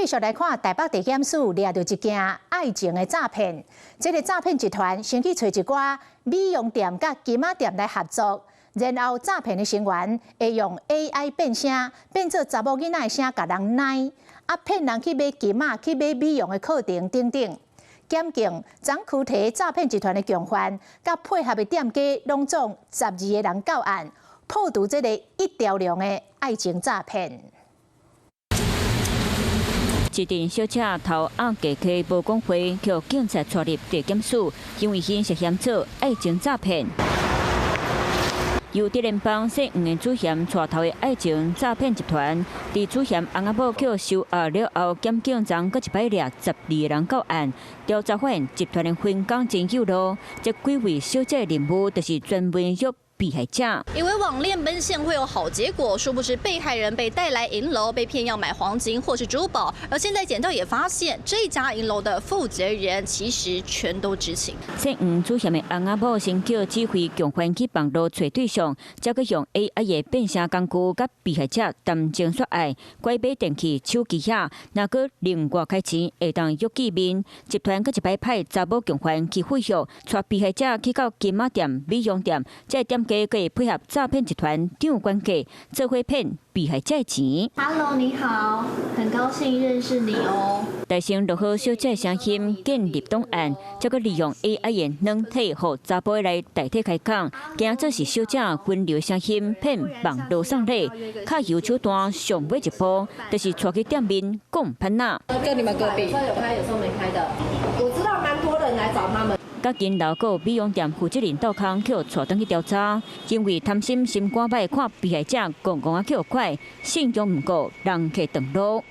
續來看台北地檢署掠著一件愛情的詐騙。這个詐騙集團先去揣一寡美容店佮金仔店來合作，然後詐騙的成員會用 AI 變聲，變做查某囡仔的聲，共人奶，啊騙人去買金仔、去買美容的課程等等。檢警昨拘提詐騙集團的共犯，佮配合的店家，攏總12個人到案，破除這个一條龍的愛情詐騙。一陣小姐頭壓低溪無講話，予警察帶入地檢署，因為𪜶涉嫌做愛情詐騙。由佇聯邦姓黃的主嫌帶頭的愛情詐騙集團，佇主嫌翁仔某予收押了後，檢警昨閣一擺掠十二个人到案，調查發現集團的分工真有路，這幾位小姐的任務就是專門約被害者。以為網戀奔現會有好結果，殊不知被害人被帶來銀樓，被騙要買黃金或是珠寶。而現在檢調也發現，這家銀樓的負責人其實全都知情。姓黃主嫌的翁仔某先叫指揮共犯去網路揣對象，再閣用 AI 的變聲工具，佮被害者談情說愛，拐買電器、手機遐，若閣另外開錢會當約見面。集團閣一擺派查某共犯去賄賂，帶被害者去到金仔店、美容店，這店家閣會配合詐騙集團漲關價，做伙騙被害者錢。 Hello，你好，很高興認識你哦。大聲錄好小姐聲音，建立檔案，再閣利用 AI 的軟體，予查埔來代替開講，驚做是小姐溫柔聲音騙網路送禮，較優手段上尾一步，就是帶去店面講番仔。跟你們隔壁，有時候有開，有時候沒開的。我知道蠻多人來找他們。佮金樓閣美容店負責人鬥空，予帶轉去調查，因為貪心心肝歹，看被害者戇戇仔予拐，信用毋過，人客斷路。